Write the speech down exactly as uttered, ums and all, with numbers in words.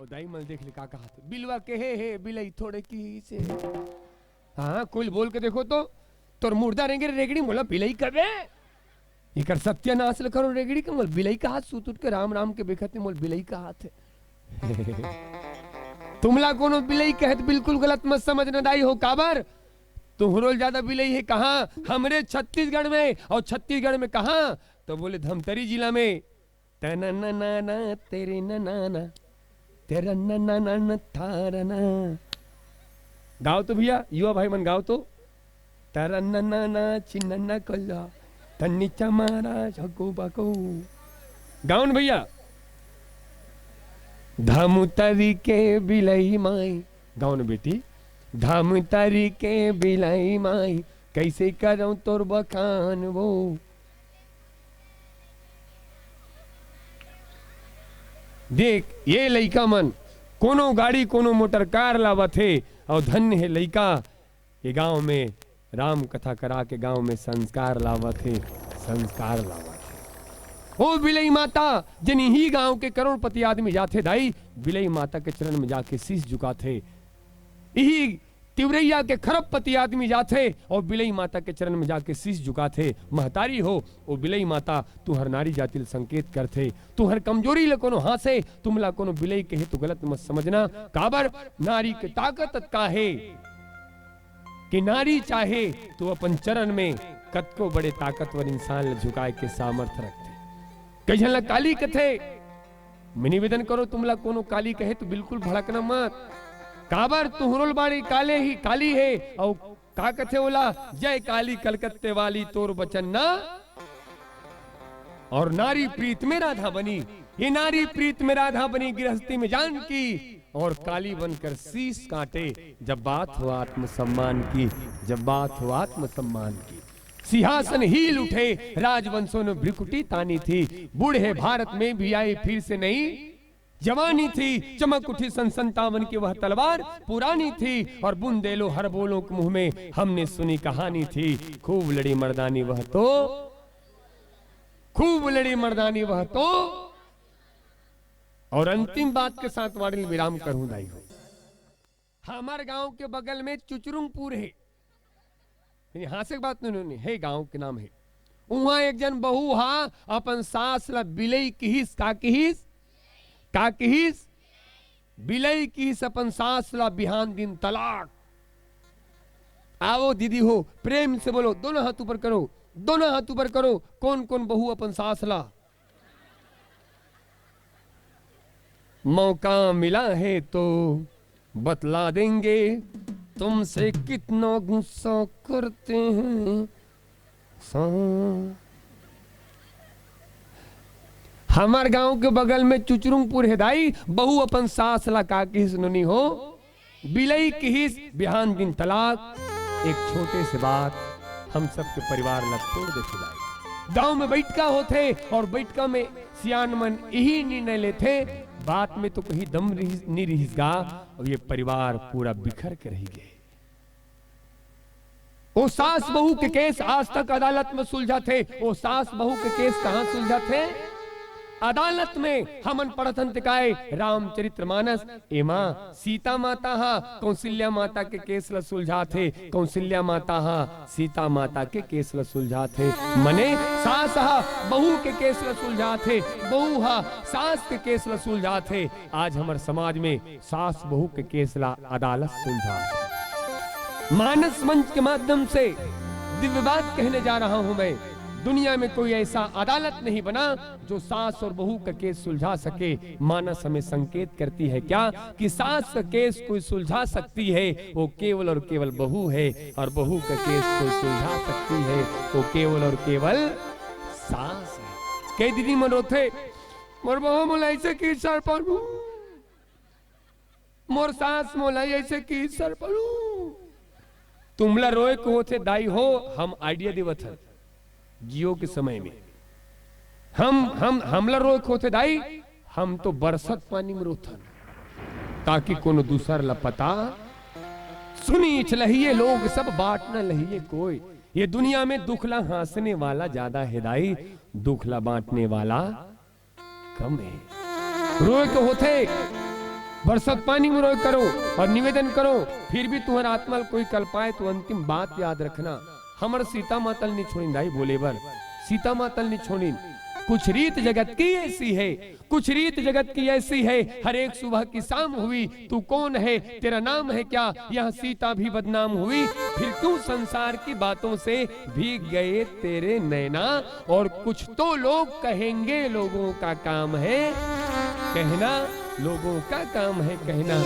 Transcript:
ओ दाई मन देख ले का कहत हे, बिलवा कहे हे बिलई थोड़े किहिसे। हाँ, कोई बोल के देखो तो, तोर मुर्दा रेंगे रे रेगड़ी, मोला बिलई कबे? एकर सत्यानाश ल करो रेगड़ी के, मोला बिलई कहत, सुत उठ के राम राम के बेखत में मोला बिलई कहत हे। तुमला कोनो बिलई कहे त बिल्कुल गलत मत समझना दाई हो, काबर? तुहरो ले ज्यादा बिलई हे कहाँ? हमरे छत्तीसगढ़ में, अउ छत्तीसगढ़ में कहाँ? त बोले धमतरी जिला में। तनननना, तेरे ननाना, तेरा ननाना, थारना। गाओ तो भैया, युवा भाई मन गाओ तो। तरननना, चिन्नना कल्ला, तन्नी चमारा, झको बको। गाओ न भैया। धमतरी के बिलई माई, गाओ न बेटी। धमतरी के बिलई माई, कइसे करंव तोर बखान वो। देख, ये लइका मन कोनो गाड़ी, कोनो मोटर कार लावत हे, अउ धन्य हे लइका, ये गांव में राम कथा करा के गांव में संस्कार लावत हे, संस्कार लावत हे। ओ बिलई माता, जेन इही गांव के करोड़पति आदमी जाथे दाई, बिलई माता के चरण में जाके शीश झुकाथे। इही तिवरैया के खरबपति आदमी जाथे अउ बिलई माता के चरण में जाके शीश झुकाथे। महतारी हो, ओ बिलई माता तुहर नारी जाति ल संकेत करथे। तुहर कमजोरी ल कोनो हाँसे, तुमला कोनो बिलई कहे तो गलत मत समझना। काबर? नारी के ताकत अतका हे कि नारी चाहे तो अपन चरण में कतको बड़े ताकतवर इंसान ल झुकाए के सामर्थ रखथे। कई झन ल काली कथे, मैं निवेदन करो, तुमला कोनो काली कहे तो बिल्कुल भड़कना मत। काबर? तुहरो ल बाड़ी काले ही काली हे, अउ का कथे ओला, जय काली कलकत्ते वाली तोर बचन ना। अउ नारी प्रीत में राधा बनी, ये नारी प्रीत में राधा बनी गृहस्थी में जानकी, अउ काली बनकर शीश काटे जब बात हो आत्मसम्मान की, जब बात हो आत्मसम्मान की। सिंहासन हील उठे, राजवंशों ने भ्रिकुटी तानी थी। बूढ़े भारत में भी आई फिर से नई जवानी थी, चमक उठी सन संतावन की वह तलवार पुरानी थी, अउ बुंदेलो हर बोलों के मुंह में हमने सुनी कहानी थी। खूब लड़ी मर्दानी वह तो, खूब लड़ी मर्दानी वह तो। अउ अंतिम बात के साथ वाणी ल विराम करहूं दाई हो। हमर गांव के बगल में चुचरुंगपुर हे। हाँसे के बात नोनी हे, गांव के नाम हे। उहां एक जन बहू हा अपन सास ला बिलई किहिस, का किहिस? का किहिस? बिलई किहिस अपन सास ला बिहान दिन तलाक। आवो दीदी हो, प्रेम से बोलो, दोनों हाथ ऊपर करो, दोनों हाथ ऊपर करो। कौन कौन बहू अपन सास ला मौका मिला है तो बतला देंगे तुमसे कितना गुस्सा करते हैं। सा- हमर गांव के बगल में चुचरुंगपुर हे दाई, बहू अपन सास ला का किहिस नोनी हो, बिलई किहिस बिहान दिन तलाक। एक छोटे से बात हम सबके परिवार ला तोड़ देथे दाई। गांव में बैठका होथे अउ बैठका में सियान मन इही निर्णय लेथे, बात में तो कहीं दम रिहिस, नी रिहिस गा, अउ ये परिवार पूरा बिखर के रहि गे। ओ सास बहू के केस आज तक अदालत में सुलझाथे। ओ सास बहू के केस कहाँ सुलझाथे? अदालत में। हमन पढ़थन ते काय, रामचरित्र मानस, एमा सीता माता हा कौशल्या माता के केस ला सुलझाथे। कौशल्या माता हा सीता माता के केस ला सुलझाथे। मने सास हा बहू के केस ला सुलझाथे, बहू हा सास के केस ला सुलझाथे। आज हमर समाज में सास बहू के केस ला अदालत सुलझाथे। मानस मंच के माध्यम से दिव्य बात कहने जा रहा हूं मैं। दुनिया में कोई ऐसा अदालत नहीं बना जो सास और बहू का केस सुलझा सके। मानस हमें संकेत करती है क्या कि सास का केस कोई सुलझा सकती है, वो केवल और केवल बहू है, और बहू का केस कोई सुलझा सकती है, वो केवल और केवल सास है। कई दीदी मन रोथे, मोर बहू मोला ऐसे किहिस सरपंच, मोर सास मोला ऐसे किहिस सरपंच। तुमला रोए के होथे दाई हो, हम idea देवत हन। Jio के समय में हम, हम, हमला रोए के होथे दाई, हम तो बरसत पानी में रोथन, ताकि कोनो दूसर ला पता। सुनीच लहिए लोग सब, बांट न लहिए कोई। ये दुनिया में दुख ला हाँसने वाला ज्यादा हे दाई, दुख ला बांटने वाला कम हे। रोए के होथे, बरसत पानी मुरोय करो और निवेदन करो, फिर भी तुम्हारा आत्मा ल कोई कल पाए तो अंतिम बात याद रखना, हमर सीता माता ल नी छोड़िन दाई बोले बर, सीता माता ल नी छोड़िन। कुछ रीत जगत की ऐसी है, कुछ रीत जगत की ऐसी है, हर एक सुबह की शाम हुई, तू कौन है, तेरा नाम है क्या, यहाँ सीता भी बदनाम हुई। फिर क्यों संसार की बातों से भीग गए तेरे नैना। और कुछ तो लोग कहेंगे, लोगों का काम है कहना, लोगों का काम है कहना।